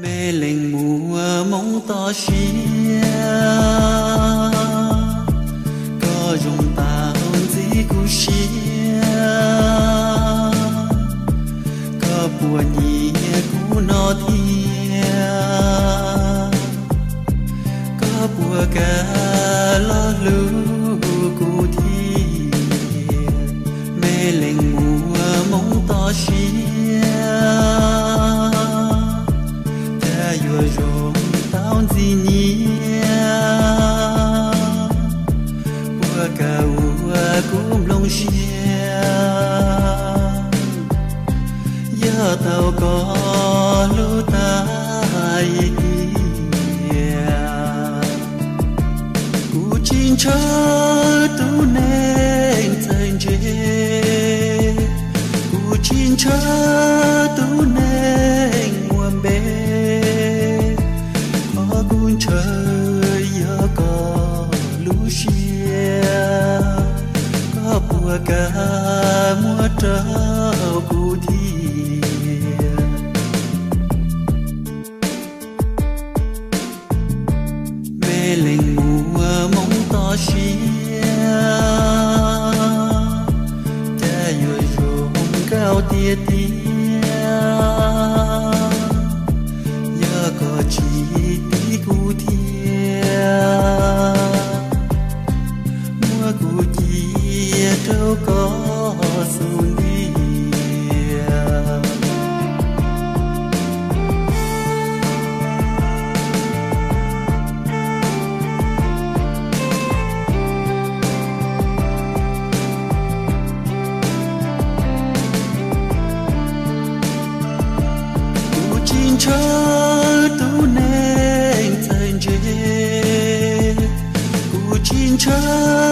Me leej muaj hmoov toj siab, koj zoo tau ntxiv kuv siab. Koj puas nyiam kuv no thiab? Koj puas kam los hlub kuv thiab? Me leej muaj hmoov toj siab, cas yuav zoo tau ntxim nyiam? Puas kam ua kuv nplooj siab, yog tau koj hlub tas ib tiam? Kuv tsis ntshaw tus neeg txawj ntse, kuv tsis ntshaw tus neeg muaj npe, qhov kuv ntshaw yog koj lub siab. Koj puas kam muab rau kuv thiab? Me leej muaj hmoov toj siab, cas yuav zoo nkauj tiag tiag, yog koj tsis tiv kuv thiab, muab kuv cia rau koj xub ntiag. Kuv tsis ntshaw tus neeg txawj ntse, kuv tsis ntshaw